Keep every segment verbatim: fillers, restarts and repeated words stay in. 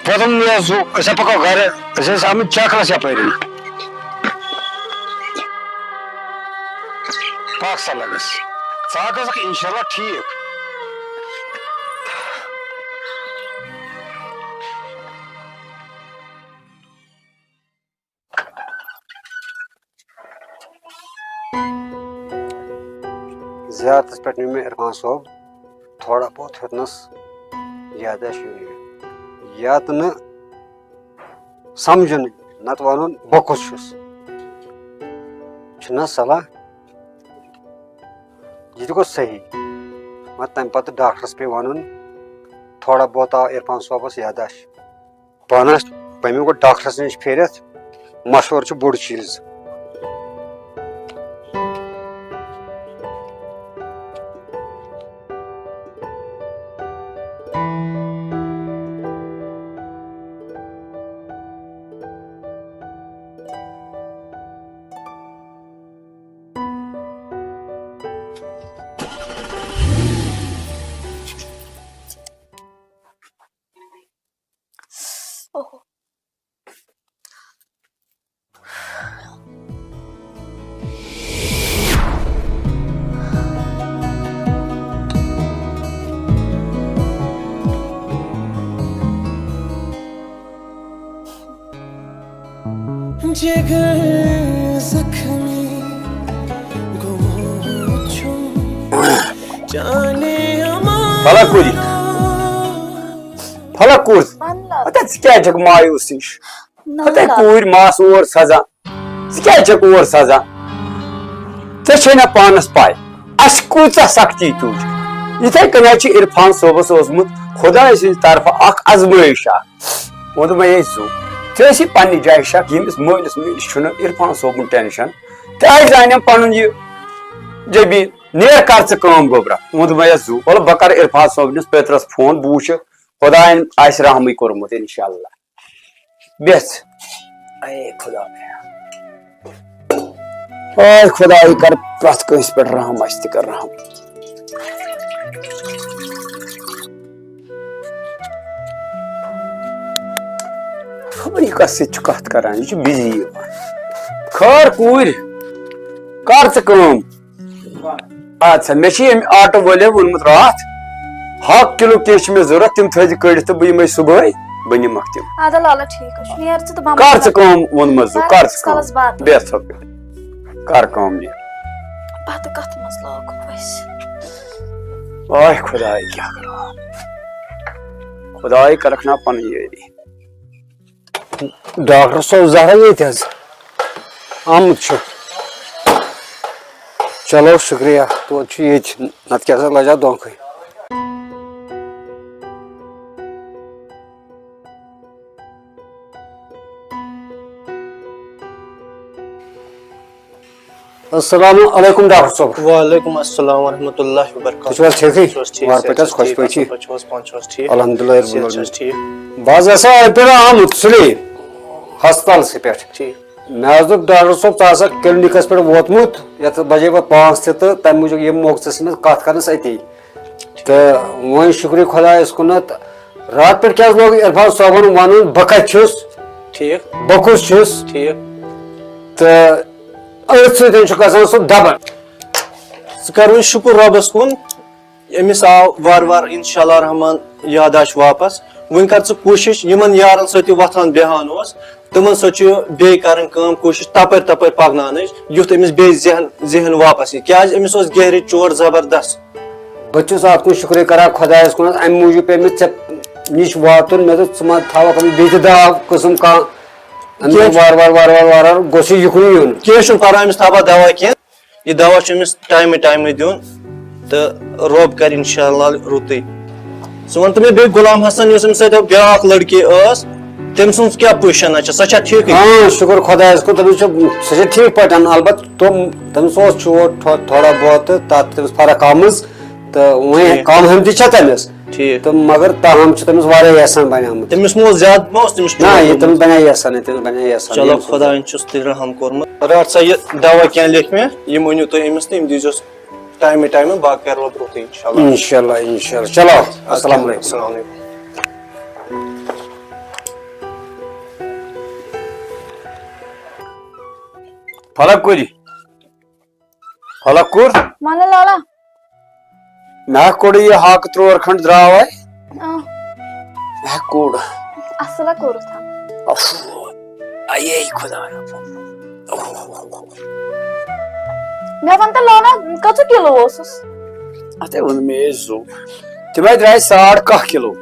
بہٕ دوٚپُم، "یہِ حظ ہُہ، أسۍ ہا پَکو گَرٕ، أسۍ ٲسۍ آمٕتۍ چَکرَس یَپٲرۍ۔ پَکھ سا لَگَس، ژٕ ہا گژھکھ اِنشاء اللہ ٹھیٖک۔" زیارتس پٮ۪ٹھ نیوٗ مےٚ عرفان صٲب تھوڑا بہت ہیوٚتنس یادداشت یورٕ یورٕ۔ یا تہٕ نہٕ سمجھُن، نتہٕ ونُن بہٕ کُس چھُس۔ چھُنہ صلاح؟ یہِ تہِ گوٚو صحیح۔ مگر تمہِ پتہٕ ڈاکٹرس پیٚیہِ ونُن، تھوڑا بہت آو عرفان صٲبس یادداشت۔ پانس پمہِ گوٚو ڈاکٹرس نِش پھیرِتھ، مشورٕ چھُ بوٚڑ چیٖز۔ جگر زخمی گوٚمُت چھُم، جانے امان۔ بھلا کُلۍ۔ بھلا کُس؟ وَن لَگ۔ ہتا ژٕ کیٛازِ چھَکھ مایوٗس ہِش؟ نہ ہتا لَگ۔ کوٗرۍ ماس اور سَزان۔ ژٕ کیٛازِ چھَکھ اور سَزان؟ ژےٚ چھے نہ پانَس پَے، اَسہِ کۭژاہ سختی تُج۔ یِتھَے کٔنۍ حظ چھِ عرفان صٲبَس اوسمُت خۄداے سٕنٛدِ طرفہٕ اَکھ آزمٲیِش اَکھ۔ ووٚن دوٚپمَے، "ہے زُو، ژےٚ ٲسی پنٛنہِ جایہِ شک، ییٚمِس مٲلِس مٲلِس چھُنہٕ عرفان صٲبُن ٹٮ۪نشَن۔ تہِ آسہِ زانٮ۪م پَنُن یہِ جبیٖن، نیر کر ژٕ کٲم گوٚبرا۔" ووٚن دوٚپمَے، "ہے زُو، وَلہٕ بہٕ کَرٕ عرفان صٲبنِس پیٚترَس فون، بہٕ وٕچھٕ خۄدایَن آسہِ رحمٕے کوٚرمُت اِنشاءاللہ۔" بیٚژھ۔ اے خۄدایا۔ اے خۄدایا، کر پرٛٮ۪تھ کٲنٛسہِ پٮ۪ٹھ رحم، اَسہِ تہِ کر رحم۔ خبر یہِ کَس سۭتۍ چھُ کَتھ کران، یہِ چھُ بِزی یِوان۔ خٲر کوٗرۍ، کر ژٕ کٲم۔ اَدٕ سا، مےٚ چھِ ییٚمۍ آٹو وٲلۍ ووٚنمُت راتھ، ہَتھ کِلوٗ کینٛہہ چھِ مےٚ ضوٚرَتھ، تِم تھٲیزِ کٔڑِتھ تہٕ بہٕ یِمَے صُبحٲے، بہٕ نِمَکھ تِم۔ اَدٕ لالا، ٹھیٖک حظ چھُ، نیر ژٕ تہٕ بہٕ کر ژٕ کٲم ووٚنمَس زُو، بہٕ کر ژٕ کالَس کٲم۔ بَتہٕ۔ بیٚہہ ژھۄپہٕ کٔرِتھ۔ کر کٲم یہِ۔ بَتہٕ کَتھ منٛز لاگو أسۍ؟ آے خۄداے، کیٛاہ کَرو؟ خۄداے کَرَکھ نا پَنٕنۍ یٲری۔ ڈاکٹر صٲب زہرا ییٚتہِ حظ آمُت چھُ۔ چلو شُکریہ، توتہِ چھُ ییٚتہِ، نَتہٕ کیٛاہ سا لَجہِ ہا دھونٛکھٕے۔ السلام علیکم ڈاکٹر صٲب۔ وعلیکم السلام ورحمۃ اللہ وبرکاتہ۔ تُہۍ چھِو حظ ٹھیٖکھٕے؟ تُہۍ چھِو حظ ٹھیٖک؟ وارٕ صحت پٲٹھۍ حظ چھا خۄش ٹھیٖک؟ پٲٹھی؟ اَصٕل پٲٹھۍ چھِو حظ؟ پانہٕ چھِو حظ ٹھیٖک؟ الحمدللہ رب صحت چھا حظ العالمین۔ ٹھیٖک؟ بہٕ حظ آسہٕ ہا اَتہِ پٮ۪ٹھ آمُت سُلے ہسپتالسٕے پٮ۪ٹھ۔ ٹھیٖک۔ مےٚ حظ دوٚپ، "ڈاکٹر صٲب، ژٕ آسکھ کِلنِکَس پٮ۪ٹھ ووتمُت، یَتھ بَجے پَتہٕ پانٛژھ تہِ تہٕ تَمہِ موٗجوٗب ییٚمہِ موقعہٕ ژےٚ سۭتۍ مےٚ کَتھ کَرنَس أتی۔" تہٕ وۄنۍ شُکرِ خۄدایَس کُنَتھ، راتہٕ پٮ۪ٹھ کیٛاہ حظ لوگ عرفان صٲبَن وَنُن، بہٕ کَتہِ چھُس؟ ٹھیٖک۔ بہٕ کُس چھُس؟ ٹھیٖک۔ تہٕ أتھۍ سۭتۍ چھُ گژھان سُہ دَبَن۔ ژٕ کَر وۄنۍ شُکُر رۄبَس کُن، أمِس آو وارٕ وارٕ اِنشاء اللہ رحمان یادداشت واپس۔ وۄنۍ کر ژٕ کوٗشِش، یِمن یارن سۭتۍ یہِ وۄتھان بیٚہان اوس، تِمن سۭتۍ چھُ بیٚیہِ کرٕنۍ کٲم، کوٗشِش تپٲرۍ تپٲرۍ پکناونٕچ، یُتھ أمِس بیٚیہِ ذہن، ذہن واپس یی، کیازِ أمِس اوس گہرِ چوٹ زبردست۔ بہٕ تہِ چھُس اتھ کُن شُکرے کران خۄدایس کُن، امہِ موٗجوٗب پیٚیہِ مےٚ ژےٚ نِش واتُن۔ مےٚ دوٚپ، ژٕ ما تھاوکھ أمِس بیٚیہِ تہِ داو قٕسم کانٛہہ، أمِس کینٛہہ وارٕ وارٕ وارٕ وارٕ وارٕ گوٚژھ یہِ یُکنُے یُن۔ کینٛہہ چھُنہٕ پرواے، أمِس تھاوٕ بہٕ دوا کینٛہہ۔ یہِ دوا چھُ أمِس ٹایمہٕ ٹایمہٕ دیُن تہٕ رۄب کَرِ اِنشاء اللہ رُتُے۔ ژٕ وَن تہٕ مےٚ بیٚیہِ غلام حسن، یۄس أمِس سۭتۍ بیٛاکھ لٔڑکی ٲس، تٔمۍ سٕنٛز کیٛاہ پُزیشن چھےٚ؟ سۄ چھا ٹھیٖکٕے؟ آ، شُکُر خۄدایَس کُن، تٔمِس چھُ، سُہ چھُ ٹھیٖک پٲٹھۍ، البتہٕ تِم، تٔمِس اوس چوٹ تھو-، تھوڑا بہت تہٕ تَتھ تٔمِس فرق آمٕژ۔ تہٕ وۄنۍ ٹھیٖک۔ کم ہم تہِ چھےٚ تٔمِس۔ ٹھیٖک۔ تہٕ مگر تاہم چھُ تٔمِس واریاہ احسان بنیومُت۔ تٔمِس ما اوس زیادٕ، ما اوس تٔمِس نہ، چوٹ یہِ لوٚگمُت؟ تٔمِس بنیٛاو احسان، یہِ تٔمِس بنیٛاو احسان، چلو، ییٚمہِ سۭتۍ۔ خۄدایَن چھُس تیٚلہِ رحم کوٚرمُت۔ رَٹ سا یہِ دوا کینٛہہ لیکھِ مےٚ، یِم أنِو تُہۍ أمِس تہٕ یِم دیٖزیوس ٹایمہٕ ٹایمہٕ، باقٕے کَرو برٛونٛہٕے اِنشاء اللہ۔ اِنشاء اللہ، اِنشاء اللہ۔ چلو، السلام علیکم۔ السلام علیکم۔ پھلک کوٚر یہِ؟ پھلک کوٚر؟ وَنہٕ لالا۔ مےٚ ہا کوٚڑ یہِ ہاکہٕ ترٛوٹ کھنٛڈ درٛاو اَے۔ آ۔ مےٚ ہا کوٚڑ۔ اَصٕل ہا کوٚرُتھ۔ اَفو۔ اَیے خۄدایا۔ مےٚ وَن تہٕ لالا، کٔژٕ کِلوٗ اوسُس؟ اَتے ووٚن مےٚ یے زُو۔ تِم ہا درٛاے ساڑ کاہ کِلوٗ۔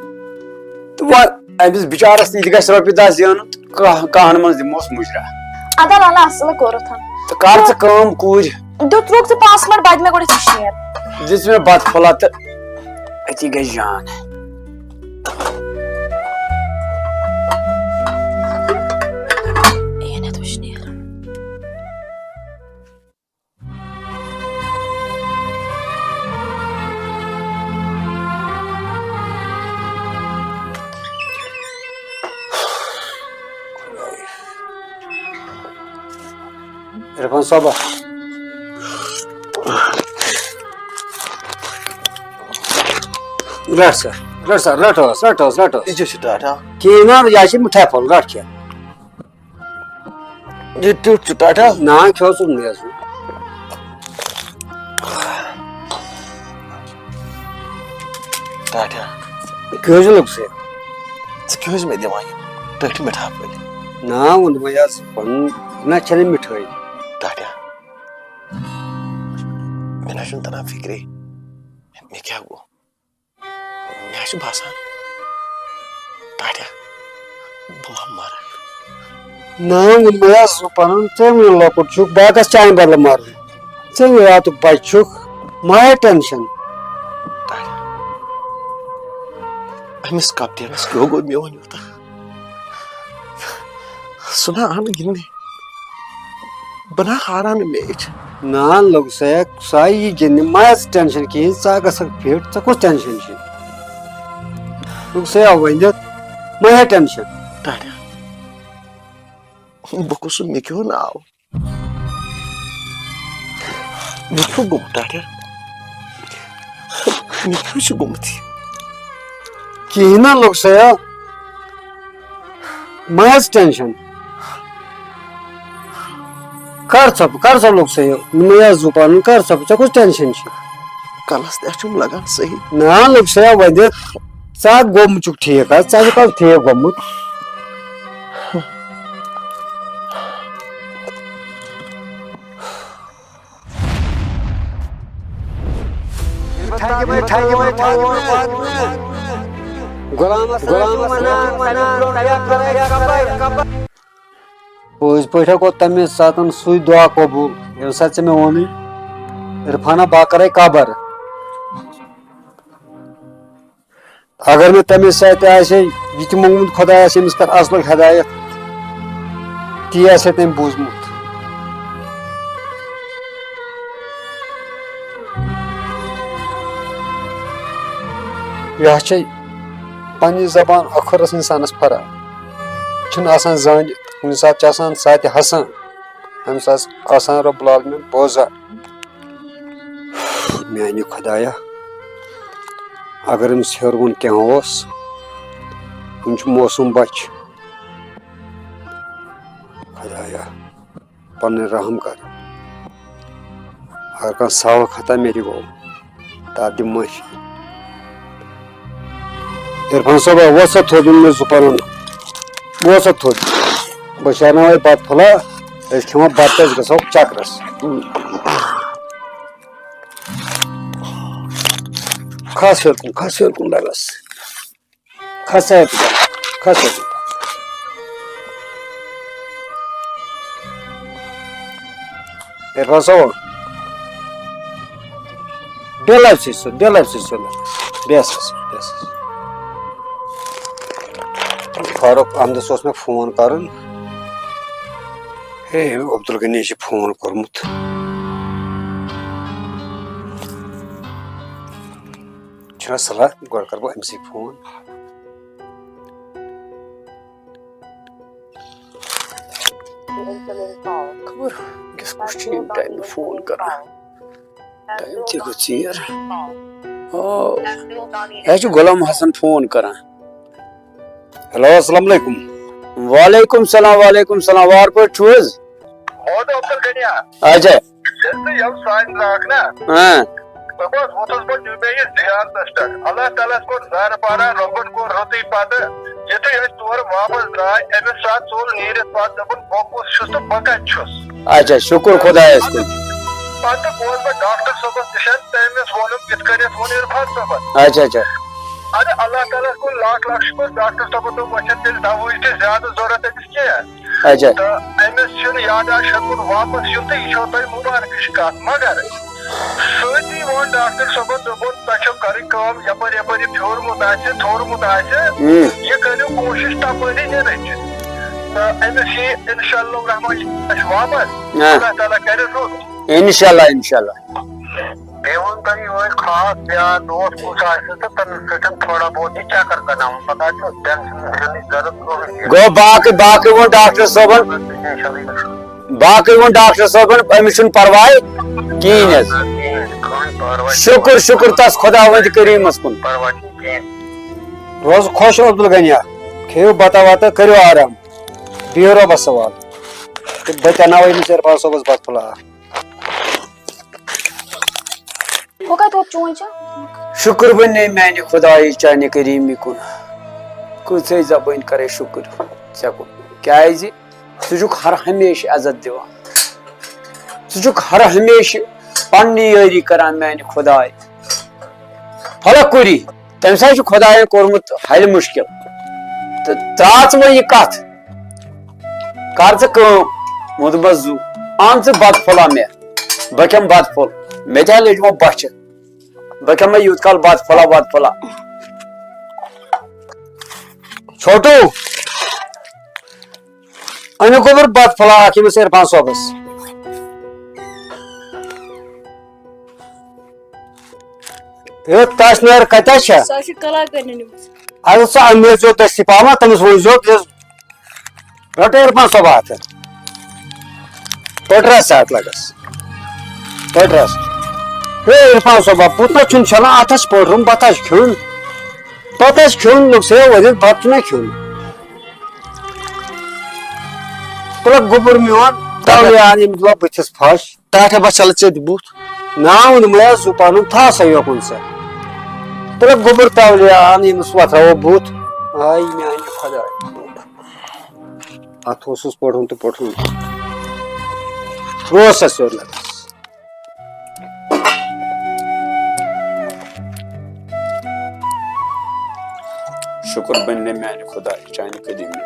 تہٕ وۄنۍ أمِس بِچارَس تہِ گژھِ رۄپیہِ دَہ زینُن۔ کانٛہہ، کانٛہہ ہن منٛز دِموس مُجرا۔ ادا لالا اصل کوٚرُتھ۔ تہٕ کر ژٕ کٲم کوٗرۍ۔ دیُت روٚک ژٕ پانٛژھ منٹ بد مےٚ گۄڈٕ ژٕ شیر۔ دِژ مےٚ بتہٕ پھوٚلہ تہٕ أتی گٔے جان۔ عرفان صٲبہ۔ رٹ سا، رٹ سا، رٹ حظ، رٹ حظ، رٹ حظ۔ یہِ چھُ ٹاٹا۔ کِہیٖنۍ نہ، یہِ چھِ مِٹھاے پھوٚل، رٹ کھےٚ۔ یہِ ٹیوٚٹھ چھُ ٹاٹھا۔ نا، کھیوٚو ژٕ مےٚ سُہ۔ ٹاٹھا۔ کیٛاہ حظ لوٚگ ژےٚ؟ ژٕ کیٛاہ حظ مےٚ دِوان یہِ ٹٲٹھۍ مِٹھا پھٔلۍ؟ نا، ووٚن دوٚپمَے حظ، پَنُن نہ چھَنہٕ مِٹھٲے۔ ٹاٹھا۔ مےٚ نہ چھُنہٕ تَران فِکرے، مےٚ کیٛاہ گوٚو؟ مےٚ چھُ باسان، ٹاٹھا، بہٕ ما مَرٕ۔ نا، ووٚنمَے حظ، ژٕ پَنُن، ژٕ مےٚ لۄکُٹ چھُکھ، بہٕ ہا گژھٕ چانہِ بدلہٕ مَرُن۔ ژٕ مےٚ راتُک بَچہٕ چھُکھ، مہ ہےٚ ٹٮ۪نشَن۔ ٹاٹھا، أمِس کپٹینَس کیٛاہ گوٚو میون یوٗتاہ؟ سُہ نہ آو نہٕ گِنٛدنہِ۔ بہٕ نہ ہاران نہٕ میچ۔ نا، لوٚگ سا، سا یی گِنٛدنہِ، مہ ہےٚ ژٕ ٹٮ۪نشَن کِہیٖنۍ، ژٕ ہا گژھکھ فِٹ، ژےٚ کُس ٹٮ۪نشَن چھُے؟ لوٚگ سا ؤنِتھ، مہ ہےٚ ٹٮ۪نشَن۔ ٹاٹھا، بہٕ کُس چھُس، مےٚ کیٛاہ ناو؟ مےٚ کیٛاہ گوٚمُت ٹاٹھا؟ مےٚ کیٛاہ چھُ گوٚمُت یہِ؟ کِہیٖنۍ نہ لوٚگ سا۔ مہ ہےٚ ژٕ ٹٮ۪نشَن۔ کر ژھۄپہٕ، کر ژھۄپہٕ لوٚگ سا یہِ؟ مےٚ حظ زُو پَنُن، کر ژھۄپہٕ، ژےٚ کُس ٹٮ۪نشَن چھُ؟ کَلَس تہِ چھُم لَگان صحیح۔ نا لوٚگ سا وۄنۍ دِ، ژٕ ہا گوٚمُت چھُکھ ٹھیٖک حظ، ژٕ ہا چھُکھ حظ ٹھیٖک گوٚمُت۔ غلامس، غلامس۔ پٔزۍ پٲٹھۍ گوٚو تَمے ساتَن سُے دُعا قبوٗل، ییٚمہِ ساتہٕ ژےٚ مےٚ ووٚنُے، عرفانہ، بہٕ ہا کَرَے قبر۔ اگر مےٚ تَمے ساتہٕ آسہِ ہے یہِ تہِ موٚنگمُت خۄدایَس، ییٚمِس پٮ۪ٹھ اَصلٕچ ہدایت، تی آسہِ ہے تٔمۍ بوٗزمُت۔ یہِ ہا چھے پننہِ زبان ٲخرس انسانس پھران۔ چھُنہٕ آسان زانہِ، کُنہِ ساتہٕ چھُ آسان ساتہِ ہسان، أمِس آس-، آسان رب العالمین بوزان۔ میانہِ خۄدایا، اگر أمِس ہیوٚر بۄن کینٛہہ اوس، یِم چھِ معصوم بچہِ۔ خۄدایا، پنٕنۍ رحم کر۔ اگر کانٛہہ ساوٕ خطا مےٚ تہِ گوٚو، تتھ دِ معٲفی۔ عرفان صٲبا، وۄتھ سا تھوٚد، ووٚن مےٚ زُو پنُن، وۄتھ سا تھوٚد۔ بہٕ شیرناوے بتہٕ پھوٚلہ، أسۍ کھٮ۪مو بتہٕ تہٕ أسۍ گژھو چکرس۔ کھس ہیوٚر کُن، کھس ہیوٚر کُن ڈلس۔ کھس سا ہیوٚر کُن، کھس ہیوٚر کُن۔ عرفان صٲب، بیٚہہ لَبہِ سۭتۍ سیوٚد، بیٚہہ لَبہِ سۭتۍ سیوٚد۔ بیٚہہ سا، بیٚہہ سا۔ فاروق احمدس اوس مےٚ فون کرُن۔ ہے، عبدالغنی چھُ فون کوٚرمُت۔ چھُنہ صلاح، گۄڈٕ کرٕ بہٕ أمسٕے فون۔ خبر وٕنکیٚس کُس چھُ ییٚمہِ ٹایمہٕ فون کران۔ ٹایم تہِ گوٚو ژیر۔ آ، یہِ حظ چھُ غلام حسن فون کران۔ ہیلو، السلام علیکم۔ وعلیکم السلام، وعلیکم السلام، وار پٲٹھۍ چھِو حظ؟ بوزو عبدالغنیا۔ اچھا۔ ییٚلہِ ژٕ یَوٕ سانہِ درٛاکھ نا، ہاں۔ بس ووتھُس بہٕ نیوٗ مےٚ یہِ زیارتس پٮ۪ٹھ۔ اللہ تعالیٰ ہس کوٚر زارٕ پارا، رۄبن کوٚر رُتُے پتہٕ۔ یُتھُے أسۍ تورٕ واپس درٛاے، أمِس ساتہٕ ژوٚل نیٖرِتھ پتہٕ دوٚپُن، "بہٕ کُس چھُس تہٕ بہٕ کتہِ چھُس؟" اچھا، شُکر خۄدایس کُن۔ پتہٕ گوس بہٕ ڈاکٹر صٲبس نِش، تٔمِس ووٚنُم، یِتھ کٔنۍ یَتھ ووٚن عرفان صٲبن۔ اچھا، اچھا۔ اَدٕ اللہ تعالیٰ ہس کُن لاکھ لاکھ شُکر، ڈاکٹر صٲبن دوٚپ، وۄنۍ چھَنہٕ تیٚلہِ دوہٕچ تہِ زیادٕ ضروٗرت أمِس کینٛہہ۔ اچھا۔ تہٕ أمِس چھُنہٕ یاداشت ہٮ۪کُن واپس یُن تہٕ یہِ چھو تۄہہِ مُبارکٕچ کتھ۔ مگر سۭتی ووٚن ڈاکٹر صٲبن، دوٚپُن، "تۄہہِ چھو کرٕنۍ کٲم، یپٲرۍ یپٲرۍ یہِ پھیوٗرمُت آسہِ، تھوٚرمُت آسہِ، ہُم۔ یہِ کٔرِو کوٗشِش تپٲری نِنٕچ۔ تہٕ أمِس یی انشاءاللہ الرحمن یہِ اَسہِ واپس۔ آ۔ اللہ تعالیٰ کرِ رُت۔" انشاءاللہ، انشاءاللہ۔ بیٚیہِ ووٚن تۄہہِ یِہوٚے خاص یار دوس کُس آسہِ تہٕ تٔمِس سۭتۍ تھوڑا بہت یہِ چکر کرناوُن۔ پتہٕ حظ چھُ ٹٮ۪نشن ہٮ۪نٕچ ضروٗرت کٕہٕنۍ تہِ۔ گوٚو باقٕے، باقٕے ووٚن ڈاکٹر صٲبن، انشاءاللہ۔ باقٕے ووٚن ڈاکٹر صٲبن، أمِس چھُنہٕ پرواے کِہیٖنۍ حظ۔ کِہیٖنۍ، کٕہٕنۍ پرواے۔ شُکُر، شُکُر تس خۄداوند کریٖمس کُن۔ پرواے چھُنہٕ کِہیٖنۍ۔ روز خۄش عبدالغنیا، کھیٚیِو بتہ وتہ، کٔرِو آرام، بِہِو رۄبس حوالہٕ۔ تہٕ بہٕ تہِ انناوٕ أمِس عرفان صٲبس بتہٕ پھوٚلہ اکھ۔ ہُہ کَتہِ ووت چون چا؟ شُکر وَنے میانہِ خۄدایہِ چانہِ کریٖمی کُن۔ کۭژاہ زبٲنۍ کَرے شُکر ژےٚ کُن۔ کیازِ ژٕ چھُکھ ہر ہمیشہٕ عزت دِوان۔ ژٕ چھُکھ ہر ہمیشہٕ پننہِ یٲری کران میانہِ خۄدایہِ۔ پھلک کوٗری، تٔمۍ سا چھُ خۄدایَن کوٚرمُت حل مُشکِل۔ تہٕ ترٛاو ژٕ وۄنۍ یہِ کَتھ۔ کر ژٕ کٲم، ووٚن دوٚپمَس، "زُو، اَن ژٕ بَتہٕ پھوٚلہ مےٚ، بہٕ کھٮ۪مہٕ بَتہٕ پھوٚل، مےٚ تہِ ہا لٔجمو بۄچھِ، بہٕ کھٮ۪مہٕ یوٗت کال بَتہٕ پھوٚلہ وَتہٕ پھوٚلہ۔" چھوٹوٗ، أنِو گوٚبُر بَتہٕ پھوٚلہ اَکھ ییٚمِس عرفان صٲبَس۔ ہے، تَس نٲر کَتہِ چھےٚ؟ سۄ چھِ کلاکٲرنہِ نِمٕژ۔ اَدٕ ژٕ اَن مےٚ زیوٗٹھ دٔستی پَہمَتھ، تٔمِس ؤنۍ زیوٗٹھ، یُس رَٹہٕ عرفان صٲب اَتھٕ۔ پٔٹرَس اَتھ لَگَس۔ پٔٹرَس۔ ہے عرفان صٲبا، پوٚت نہ چھُنہٕ چَلان، اَتھَس پٔٹرُن، بَتہٕ آسہِ کھیوٚن۔ بَتہٕ آسہِ کھیوٚن، لوٚگ سا وٲتِتھ، بَتہٕ چھُنہ کھیوٚن۔ تُلَکھ گوٚبُر میون، تَلہٕ یہِ اَن ییٚمِس بہٕ بٕتھِس پھَش۔ ٹاٹھا بس چلو ژےٚ تہِ بُتھ۔ ناو نہٕ مےٚ زُو پنُن، تھاو سا یوکُن سا۔ تُلہٕ گوٚبُر تولہِ آن ییٚمِس وۄتھراوو بُتھ۔ آے میانہِ خۄداے۔ اتھ اوسُس پوٚٹھُن تہٕ پوٚٹھُن۔ روز سا سیوٚد لگس۔ شُکُر بنہِ میانہِ خۄدایہِ چانہِ قدیٖمی۔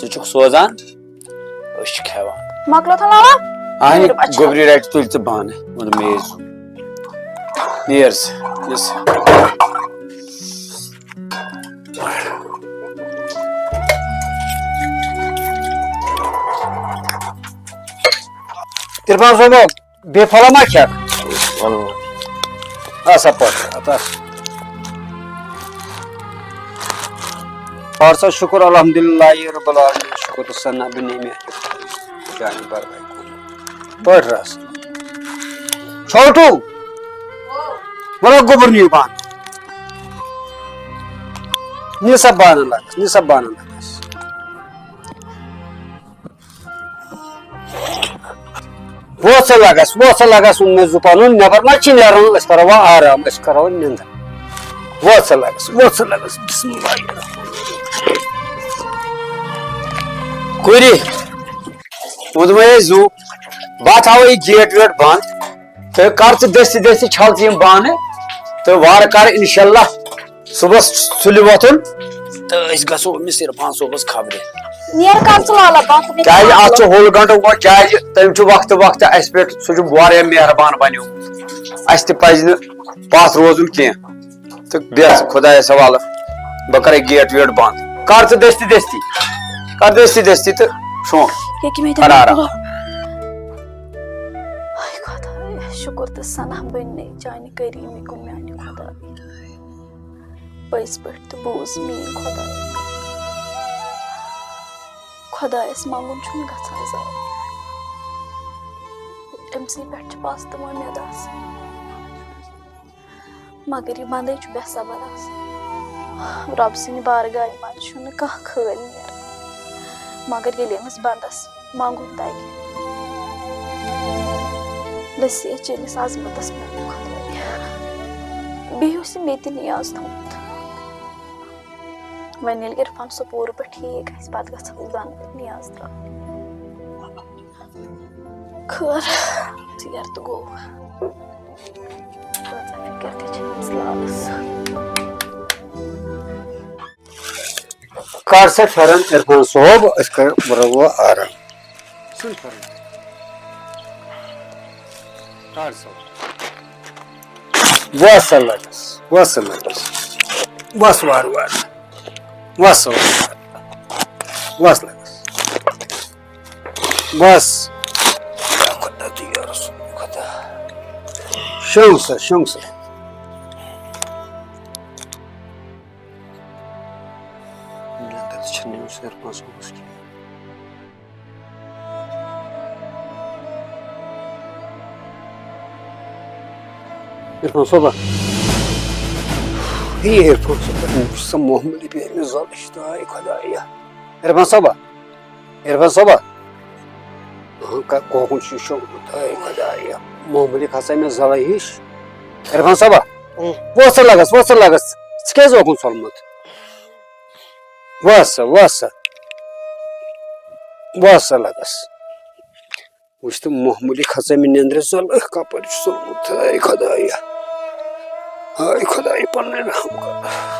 ژٕ چھُکھ سوزان۔ أسۍ چھِ کھٮ۪وان۔ مۄکلو تھا لالا؟ اہنہِ نیٖرِو، اچھا۔ گوٚبرِ رٹہِ تُلۍ ژٕ بانہٕ، ووٚن مےٚ یے زُو۔ نیر ژٕ، نیر ژٕ۔ عرفان صٲبو، بیٚیہِ پھوٚلہ ما کھٮ۪کھ؟ وَلہٕ۔ آسا پَتہٕ، اَتھ آس۔ پَر سا شُکُر الحمدللہ رب العالمین، شُکُر تہٕ ثنا بہٕ نِمہٕ چانہِ بَربَرِ کُن۔ پٲٹھۍ رَس۔ چھوٹوٗ، وَلہٕ گوٚبُر نِیِو پانہٕ۔ نہِ سا بانہٕ لَگَس، نہِ سا بانہٕ لَگَس۔ ووت سا لگس، ووت سا لگس، ووٚن مےٚ زُو پنُن، نٮ۪بر ما چھِ نیرُن، أسۍ کرو وۄنۍ آرام، أسۍ کرو وۄنۍ نِندر۔ ووت سا لگس، ووت سا لگس، بسم اللہ الرحمن الرحیم۔ کوٗری، ووٚن دوٚپمَے، ہے زُو، بہٕ تھاوٕ یہِ گیٹ ویٹ بنٛد، تہٕ کر ژٕ دٔستی دٔستی چھل ژٕ یِم بانہٕ، تہٕ وارٕ کارٕ انشاءاللہ صُبحس سُلہِ وۄتھُن تہٕ أسۍ گژھو أمِس عرفان صٲبس خبرِ۔ نیر کر ژٕ لالا بکھ مےٚ کیازِ اتھ چھُ ہوٚل گنٹہٕ وۄنۍ، کیازِ تٔمۍ چھُ وقتہٕ وقتہٕ اسہِ پٮ۪ٹھ، سُہ چھُ واریاہ مہربان بنیومُت۔ اسہِ تہِ پزِ نہٕ پتھ روزُن کینٛہہ۔ تہٕ بیٚہہ ژٕ خۄدایس حوالہٕ، بہٕ کرے گیٹ ویٹ بنٛد۔ کر ژٕ دٔستی دٔستی، کر دٔستی دٔستی تہٕ شونٛگ۔ ییٚکیٛاہ مےٚ دِ کر آرام۔ ہاے خۄدایا، شُکُر تہٕ ثنا بٔنۍ چانہِ کریٖمی کُن میانہِ خۄدایہِ۔ پٔزۍ پٲٹھۍ تہٕ بوٗز میٛٲنۍ خۄداے۔ خۄدایَس منٛگُن چھُنہٕ گژھان ضایع۔ أمۍ سٕے پٮ۪ٹھ چھِ پَژھ تہٕ وۄمید آسان۔ مگر یہِ بنٛدٕے چھُ بے صبر آسان۔ رۄب سٕنٛدِ بارگاہہِ منٛز چھُنہٕ کانٛہہ خٲلۍ نیران۔ مگر ییٚلہِ أمِس بنٛدَس منٛگُن تَگہِ۔ نصیحت چٲنِس عظمتس پٮ۪ٹھ خۄدایا۔ بیٚیہِ اوس یہِ مےٚ تہِ نیاز تھوٚمُت۔ وۄنۍ ییٚلہِ عرفان سُہ پوٗرٕ پٲٹھۍ ٹھیٖک آسہِ، پتہٕ گژھو أسۍ دۄنوَے نیاز ترٛاوٕنۍ۔ خٲر، ژیر تہٕ گوٚو۔ کۭژاہ فِکر تہِ چھِ أمِس لالس۔ کر سا پھرن عرفان صٲب، أسۍ کرو، بہٕ رَوو آرام۔ ژھٕن پھرن۔ کر سا۔ وَس سا لَگَس، وَس سا لَگَس۔ وَس وارٕ وارٕ۔ وَس سا وارٕ وارٕ۔ وَس لَگَس۔ بس۔ یا خۄدا تہٕ یا رسول خۄدا۔ شۄنٛگ سا، شۄنٛگ سا۔ نٮ۪نٛدٕر تہِ چھَنہٕ أمِس عرفان صٲبَس کینٛہہ۔ عرفان صٲبا۔ ہے عرفان صٲبا، أمۍ وٕچھ سا معموٗلی بیٚیہِ أمِس زَلہٕ ہِش، تاے خۄدایا۔ عرفان صٲبا۔ عرفان صٲبا۔ ہاں، کا-، کوکُن چھُ یہِ شوٚنٛگمُت۔ اے خۄدایا، معموٗلی کھژے مےٚ زَلَے ہِش۔ عرفان صٲبا۔ اۭں۔ وۄتھ سا لَگَس، وۄتھ سا لَگَس۔ ژٕ کیٛازِ اوکُن ژھوٚلمُت؟ وۄتھ سا، وۄتھ سا۔ وۄتھ سا لَگَس۔ وٕچھ تہٕ معموٗلی کھژے مےٚ نیٚنٛدرِ زَلہٕ، کَپٲرۍ چھُ ژوٚلمُت؟ اے خۄدایا۔ اے خۄدایا، پَنُن رحم کر۔